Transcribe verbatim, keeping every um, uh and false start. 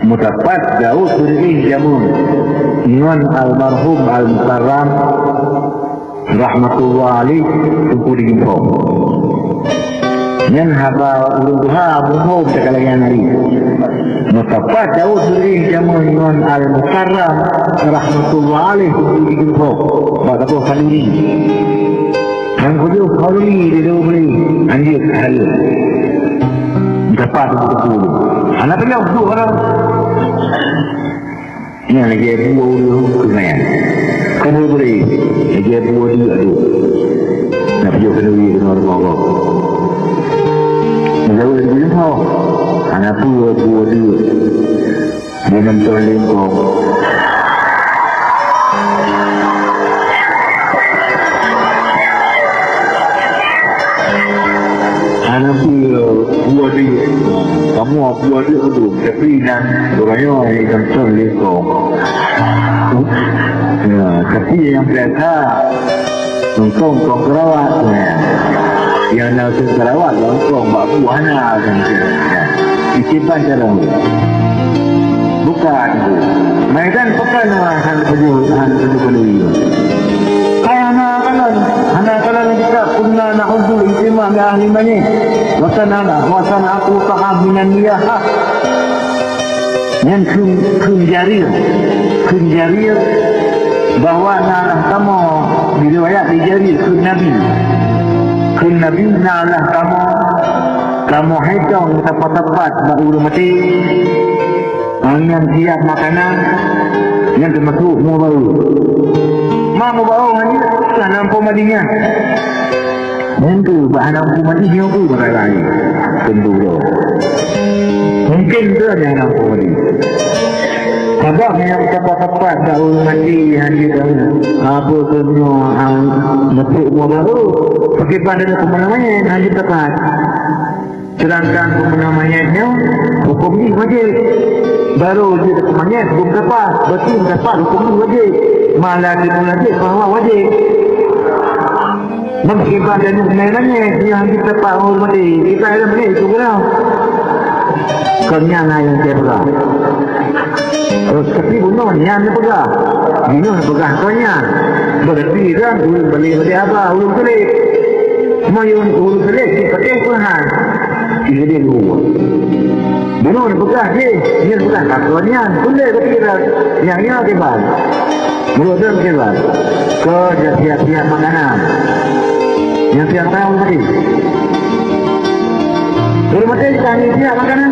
Meusapat Daud Suri'i jameun ngon almarhum Al-Mukarram rahmatullah alaih Teungku di Gimpong. Nyan haba ureuëng tuha muphom takalagèe nari. Meusapat Daud Suri'i jameun ngon Al-Mukarram rahmatullah alaih Teungku di Gimpong bak saboh khanduri. Nyang keujeuet khanduri di Daud Suri'i, anjeut khanduri. Meusapat Teungku. Hana peunyoh duek orang. Nyan lagèe buah ureuëng keunayan. Kan boleh lagèe buah dia tu. Nak piôh kena wiri kena orang Allah. Jauh dari dia tau. Hana peue buah dia. Dia nonton lengkong. Hana peue buah dia. Kamoe buah dia tu. Tapi nan orang yang nonton lengkong. Ya, tapi yang biasa nonton kong kerawat. Ya. Yang nak kerawat nonton bak buah na kan. Ya. Ikiban cara. Bukan tu. Maidan pekan orang hana tuju, hana tuju kedui. Hai hana kalon, hana kalon kita kunna na'udzu ijtima bi ahli mayyit. Wa sana, wa sana aku ta'ab minan niyah. Nyan kheun, kheun Jarir. Kheun Jarir bahwa na lah kamoe diriwayat di Jarir kheun Nabi. Kheun Nabi na lah kamoe, kamoe hai dong sapat-sapat bak ureuëng maté. Nyan siap makanan, nyan teumasuk mua barô. Ma mua barô nyan, lah nampu Madinah. Nyan tu, bah hana muphom hadis nyoe peue barang laén. Tentu tu. Mungkin tu ada hana muphom hadis. Sabab nyang tepat-tepat dah ureuëng mati, hana tahu. Apa tu nyoe, ah, masuk mua barô. Pakai pada tu mana-mana, hana tepat. Sedangkan peumeunan manyét nyoe, huköm jih wajéb. Barô jeuet keu manyét, beumeutapat, berarti meutapat huköm jih wajéb. Malah dimulai jih bahwa wajéb. Meukiban dan nyoe manyét, nyoe hana tepat ureuëng maté. Kita ada manyét itu geura. Kon nyan na nyang saya peugah. Tapi bunoe nyan neupeugah. Bunoe neupeugah kon nyan. Berarti kan ureuëng balek-balek haba, ureuëng tuléh. Meunyoe ureuëng tuléh di patéh Tuhan. Jadi dua. Bunoe neupeugah jih, nyan peugah takon nyan. Tuléh berarti kan nyang nyoe kiban. Mulut tu kiban. Kau dah siap-siap makanan. Nyang siap tahu tadi. Ureuëng maté ka siap makanan.